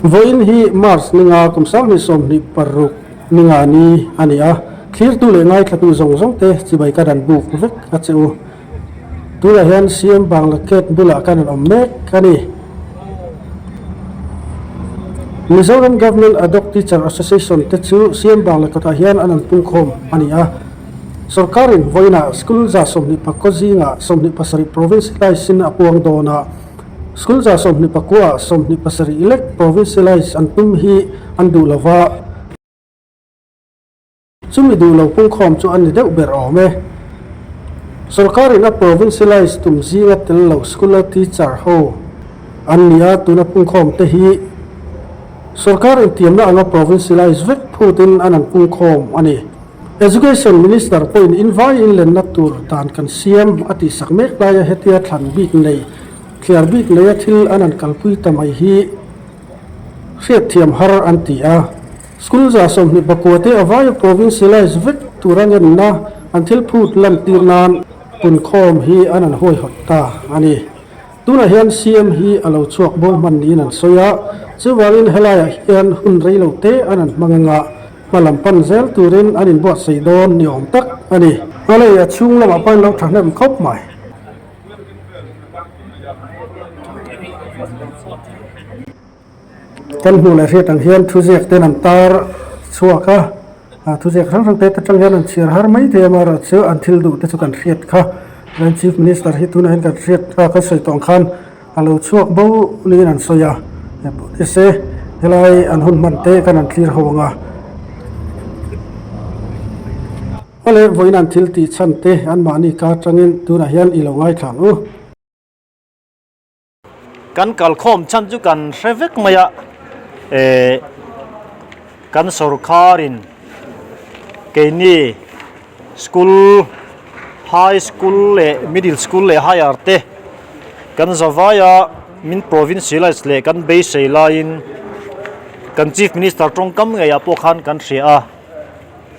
Vawiin hi March ninga kum 2026 ninga ni a ni a, thlirtu leh ngaithlatu zawng zawng te chibai ka dan buk vek a che u. Tunah hian CM Bangla Gate bulah kan rawn awm mek a ni. Mizoram Government Adhoc Teacher Association te chu CM Bangla kawtah hian an rawn pungkhawm a ni a. Sorkarin vawiinah school 29 zingah 27 provincialise in a puang dawn a. School 29 ah 27 lek provincialise an tum hi an duh lo va, chumi duh lo pungkhawm chu an ni deuh ber awm e. Sorkarin a provincialise tum zinga tel lo school-a teacher ho an ni a, tuna pungkhawm te hi sorkar intiamna anga provincialise vek phutin an an pungkhawm a ni. Education Minister pawhin invai inlenna tur dan kan siam a tihsak mek laia hetia thlan bik nei, thliar bik neia thil an an kalpui ta mai hi hriatthiam har an ti a. School 29 te a vaia provincialise vek tura ngenna an thil phut lantir nan punkhawm hi an an huaihawt ta a ni. Tunah hian CM hi a lo chhuak bo hman niin an sawi a, chuvangin helaiah hian hun rei lo te an an hmang anga hma lam pan zel turin an inbuatsaih dawn ni awm tak a ni. Awle, a chhung lamah pawhin lo thahnem khawp mai. Kan hmuh leh hriat ang hian thuziak ten an tar chhuak a, thuziak hrang hrang te atang hian an chhiar har mai thei a, amaherawhchu an thil duh te chu kan hriat kha. Chuan Chief Minister hi tunah hian kan hriat a, kan sawi tawh ang khan a lo chhuak bo niin an sawi a, hei pawh ni se helai an hun hman te khan an thlir ho ang a. Awle vawiin an thil tih chhan te anmahni ka atangin tunah hian i lo ngaithla ang u. Kan kalkhawm chhan chu kan hre vek mai a, eh kan sorkarin keini school high school leh middle school leh higher te kan zavaia min provincialise leh kan beisei laiin kan chief minister tawngkam ngeiah pawh khan kan hria a.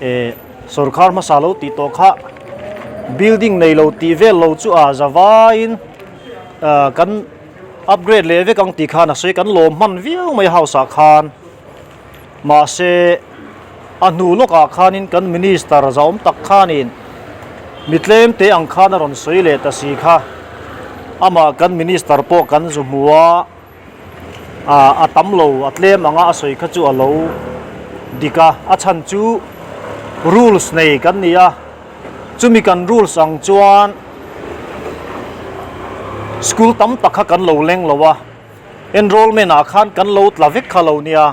Eh sorkar hmasa lo tih tawh kha building nei lo tih vel lo chu a zavaiin ah kan upgrade leh vek ang tih khan a sawi kan lawm hman viau mai house ah khan mahse a hnu lawkah khanin kan minister zahawm tak khanin mi tlem te ang khan a rawn sawi leh ta si kha amah kan minister pawh kan zu hmu a. Ah a tam lo a tlem anga a sawi kha chu a lo dik a a chhan chu rules nei kan ni a chumi kan rules ang chuan school tam tak kha kan lo leng lo a enrollment ah khan kan lo tla vek kha lo nia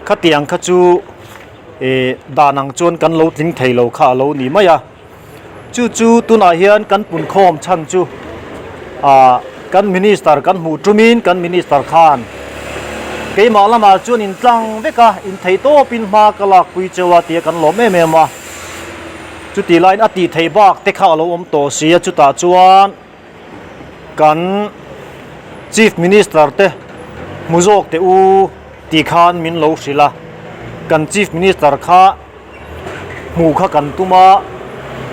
khatiang kha chu ih dan ang chuan kan lo tling thei lo kha a lo ni mai a. Chu chu tunah hian kan punkhawm chhan chu ah kan minister kan hmuh tumin kan minister khan keimah lamah chuan in tlang vek a in thei tawpin hma ka lakpui cheu a tia kan lawm em em a chutih laiin a tih theih bak te kha a lo awm tawh si a chutah chuan kan chief minister te hmu zawk teh u tih khan min lo hrilh a kan chief minister kha. Hmuh kha kan tum a,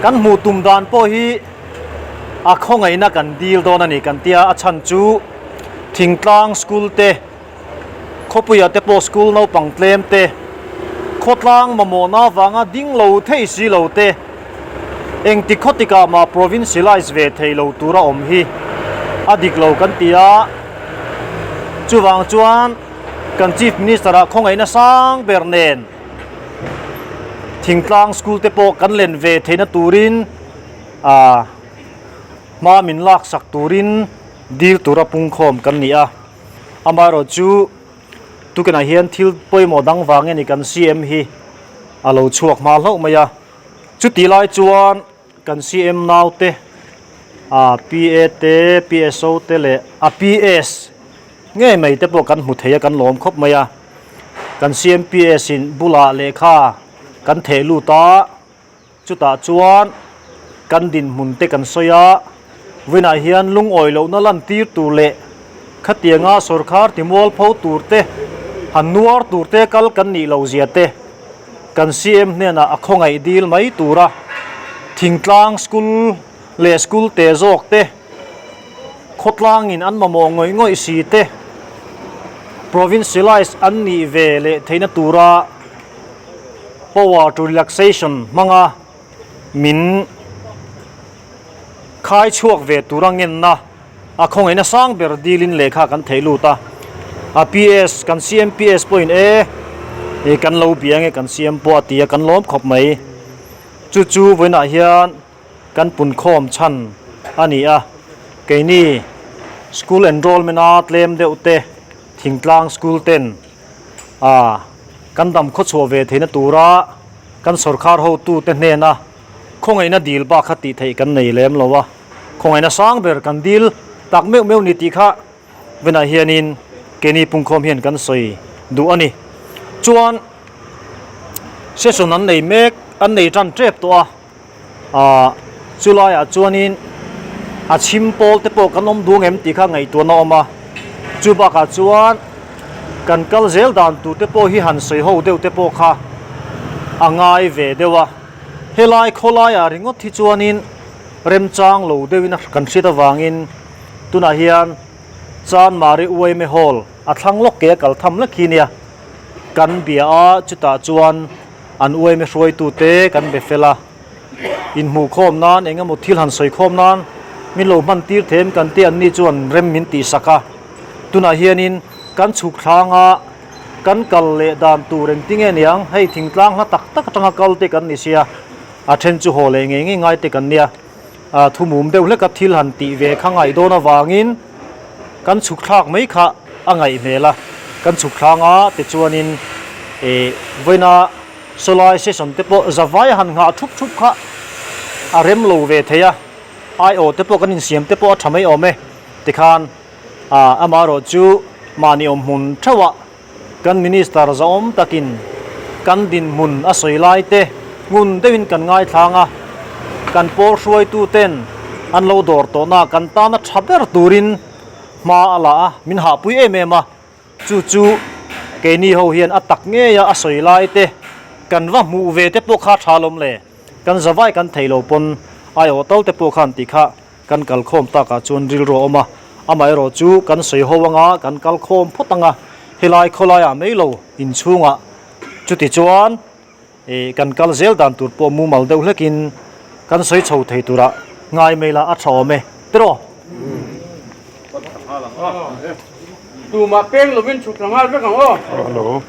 kan hmuh tum dan pawh hi a khawngaihna kan dil dawn a ni kan tia, a chhan chu thingtlang school te, khawpuiah te pawh school naupang tlem te, khawtlang mamawhna avanga ding lo thei si lo te, engti khawtikah mah provincialise ve thei lo tura awm hi a dik lo kan ti a, chuvang chuan kan Chief Minister ah khawngaihna sang ber nen. Thingtlang school te pawh kan len ve theihna turin ah hma min lak sak turin dil tura pungkhawm kan ni a amaherawh chu tukinah hian thil pawimawh dang vang nge ni kan CM hi a lo chhuak hma hlauh mai a chutih lai chuan kan CM naute ah PA te PSO te leh a PS ngei mai te pawh kan hmu thei a kan lawm khawp mai a. Kan CMPS in bulah lehkha kan theh lut a, chutah chuan kan dinhmun te kan sawi a, vawiinah hian lungawi lohna lantir tur leh khatianga sawrkhar timualpho tur te, han nuar tur te kal kan nih loh zia te kan CM hnenah a khawngaih dil mai tur a, thingtlang school leh school te zawk te, khawtlangin an mamawh ngawih ngawih si te. Provincialize an nih ve leh theihna tura power to relaxation hmanga min khai chhuak ve tura ngenna a khawngaihna sang ber dilin lehkha kan theih lut a. A PS kan CMPS pawhin e ih kan lo bia nge kan CM pawh a ti a kan lawm khawp mai. Chu chu vawiinah hian kan punkhawm chhan a ni a, keini school enrollment a tlem deuh te thingtlang school ten ah kan dam khawchhuah ve theihna tura kan sawrkhar hotute hnena khawngaihna dil bak kha tih theih kan nei lem lo a, khawngaihna sang ber kan dil tak meuh meuh ni tih kha Venah hianin keini pungkhawm hian kan sawi duh a ni. Chuan session an nei mek, an nei tan tep tawh a, aah chulaiah chuanin a chhim pawl te pawh kan awm duang em tih kha ngaihtuahna a awm a. Chu bakah chuan kan kal zel dan tur te pawh hi han sawi ho deuh te pawh kha a ngai ve deuh a. Helai khawlaiah ringawt hi chuanin remchang lo deuhin kan hriat avangin Tunah hian Chanmari Uaime Hall a thlang lawk ke a kal tham lek hi nia. Kan bia a, chutah chuan an uaime hruaitute kan be fel a. Inhmuhkhawm nan eng emaw thil han sawikhawm nan min lo hman tir them kan tih anni chuan rem min tihsak a. Tunah hianin kan chhuk thlang a, kan kal leh dan tur engtinge niang hei thingtlang hla tak tak atanga kal te kan ni sia, a then chu haw leh ngei ngei ngai te kan nia. A thumum deuh hleka thil han tih ve kha ngaih dawn avangin kan chhuk thlak mai kha a ngaih hmel a, kan chhuk thlang a tichuanin ih vawiina sawlai session te pawh zavai a han nghah thup thup kha a rem lo ve thei a, aiawh te pawh kan insiam te pawh a tha mai awm e tikhan ah amaherawhchu mahni awmhmun theuhah Kan Minister zahawm takin kan dinhmun a sawi lai te ngun deuhin kan ngaithlang a, kan pawl hruaituten an lo dawr tawhna kan tana tha ber turin hma a la a, min hahpui em em a, chu chu keini ho hian a tak ngeia a sawi lai te kan va hmuh ve te pawh kha tha lawm le, kan zavai kan theih lo pawn aiawh tal te pawh khan tih kha Kan kalkhawm takah chuan rilru a awm a, amaherawhchu kan sawi ho anga kan kalkhawm phawt anga helai khawlaiah mai lo inchhungah chuti chuan ih kan kal zel dan tur pawh mumal deuh hlekin kan sawi chho thei turah ngai mai la a tha awm e tiraw? Tumah peng lovin chhuk thla nghal vek ang aw. Hello.